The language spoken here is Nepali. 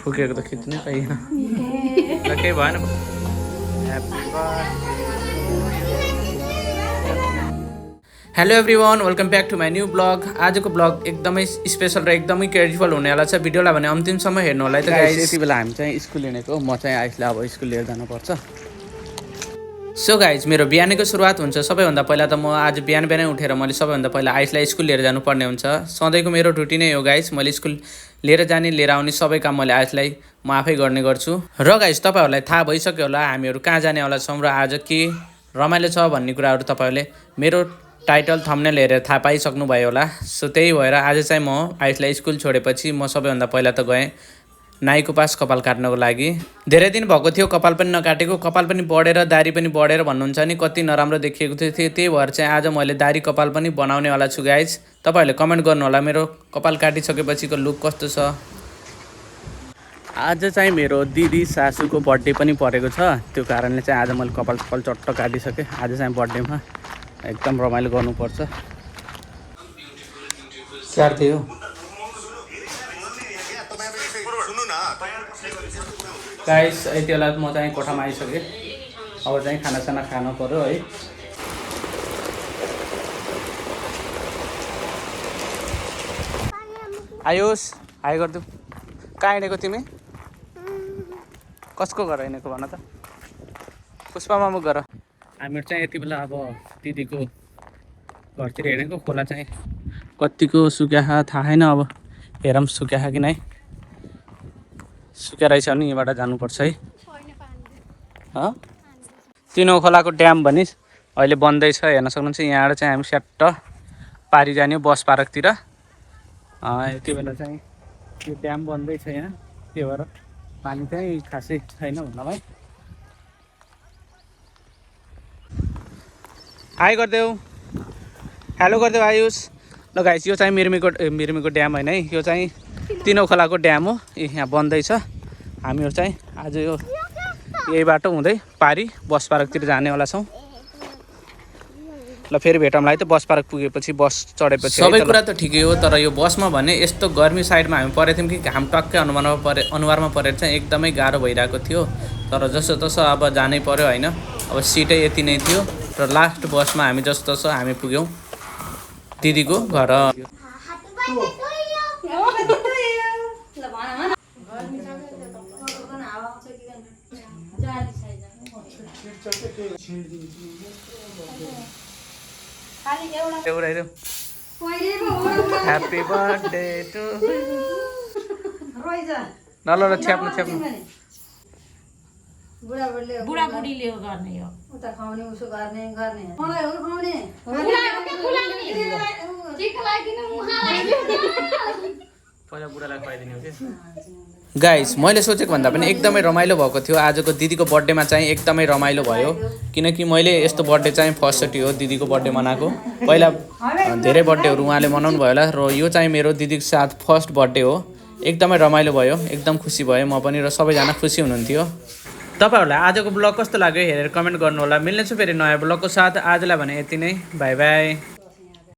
फुकेको त खिच्नै पाइएन ल केही भएन happy hello everyone welcome back to my new vlog. आजको ब्लग एकदमै स्पेसल र एकदमै क्रेडिटफुल हुनेवाला छ। भिडियोलाई भने अन्तिमसम्म हेर्नु होला है त गाइस। यति बेला हामी चाहिँ स्कुल हिँडेको, म चाहिँ आइसलाई अब स्कुल लिएर जानुपर्छ। सो गाइज मेरो बिहानको सुरुवात हुन्छ। सबैभन्दा पहिला त म आज बिहानै उठेर मैले सबैभन्दा पहिला आइसलाई स्कुल लिएर जानुपर्ने हुन्छ। सधैँको मेरो रुटिन नै हो गाइज। मैले स्कुल लिएर जाने लिएर आउने सबै काम मैले आइसलाई म आफै गर्ने गर्छु। र गाइज तपाईँहरूलाई थाहा भइसक्यो होला हामीहरू कहाँ जानेवाला छौँ र आज के रमाइलो छ भन्ने कुराहरू तपाईँहरूले मेरो टाइटल थम्बनेल हेरेर थाहा पाइसक्नु भयो होला। सो त्यही भएर आज चाहिँ म आइसलाई स्कुल छोडेपछि म सबैभन्दा पहिला त गएँ नाईको पास कपाल काट्नको लागि। धेरै दिन भएको थियो कपाल पनि नकाटेको, कपाल पनि बढेर दारी पनि बढेर भन्नुहुन्छ नि, कति नराम्रो देखिएको थियो। त्यही भएर चाहिँ आज मैले दारी कपाल पनि बनाउनेवाला छु गाइज। तपाईँहरूले कमेन्ट गर्नु होला मेरो कपाल काटिसकेपछिको लुक कस्तो छ। आज चाहिँ मेरो दिदी सासूको बर्थडे पनि परेको छ, त्यो कारणले चाहिँ आज मैले कपाल चट्ट काटिसकेँ। आज चाहिँ बर्थडेमा एकदम रमाइलो गर्नुपर्छ। क्यार्थे हो गाइस। यति बेला म चाहिँ कोठामा आइसकेँ। अब चाहिँ खानासाना खानु पऱ्यो है। आयुष हाई गरिदेऊ। कहाँ हिँडेको तिमी? कसको घर हिँडेको भन त? पुष्पमा मुख गर। हामीहरू चाहिँ यति बेला अब दिदीको घरतिर हिँडेको। खोला चाहिँ कतिको सुक्या थाहा छैन, अब हेरौँ सुक्या कि नै। सुक्या रहेछ भने यहीँबाट जानुपर्छ है। तिनो खोलाको ड्याम भनिस् अहिले बन्दैछ, हेर्न सक्नुहुन्छ। यहाँबाट चाहिँ हामी स्याट्ट पारी जाने बस पार्कतिर। यति बेला चाहिँ यो ड्याम बन्दैछ यहाँ, त्यही भएर पानी चाहिँ खासै छैन भनौँ है। हाई गरिदेऊ, हेलो गरिदेऊ आयुष। ल गाइस यो चाहिँ मिर्मीको ड्याम होइन है, यो चाहिँ तिनो खोलाको ड्याम हो। यहाँ बन्दैछ। हामीहरू चाहिँ आज यो यही बाटो हुँदै पारी बस पार्कतिर जानेवाला छौँ। ल फेरि भेटौँला है त बस पार्क पुगेपछि, बस चढेपछि। सबै कुरा त ठिकै हो, तर यो बसमा भने यस्तो गर्मी साइडमा हामी परेको थियौँ कि घाम टक्कै अनुहारमा परेर चाहिँ एकदमै गाह्रो भइरहेको थियो। तर जसो तसो अब जानै पर्यो होइन। अब सिटै यति नै थियो र लास्ट बसमा हामी जस्तो तसो हामी पुग्यौँ दिदीको घर। ह्याप्पी बर्थडे टु ल ल छ्याप्नु बुढाबुढीले गर्ने हो उता खुवाउने उसो गर्ने मलाई हो खुवाउने पहिला बुढालाई खुवाइदिने हो कि। गाइस मैले सोचेको भन्दा पनि एकदमै रमाइलो भएको थियो। आजको दिदीको बर्थडेमा चाहिँ एकदमै रमाइलो भयो, किनकि मैले यस्तो बर्थडे चाहिँ फर्स्टचोटि हो दिदीको बर्थडे मनाएको। पहिला धेरै बर्थडेहरू उहाँले मनाउनु भयो होला, र यो चाहिँ मेरो दिदीको साथ फर्स्ट बर्थडे हो। एकदमै रमाइलो भयो, एकदम खुसी भयो म पनि, र सबैजना खुसी हुनुहुन्थ्यो। तपाईँहरूलाई आजको ब्लग कस्तो लाग्यो हेरेर कमेन्ट गर्नु होला। मिल्नेछु फेरि नयाँ ब्लगको साथ। आजलाई भने यति नै, बाई बाई।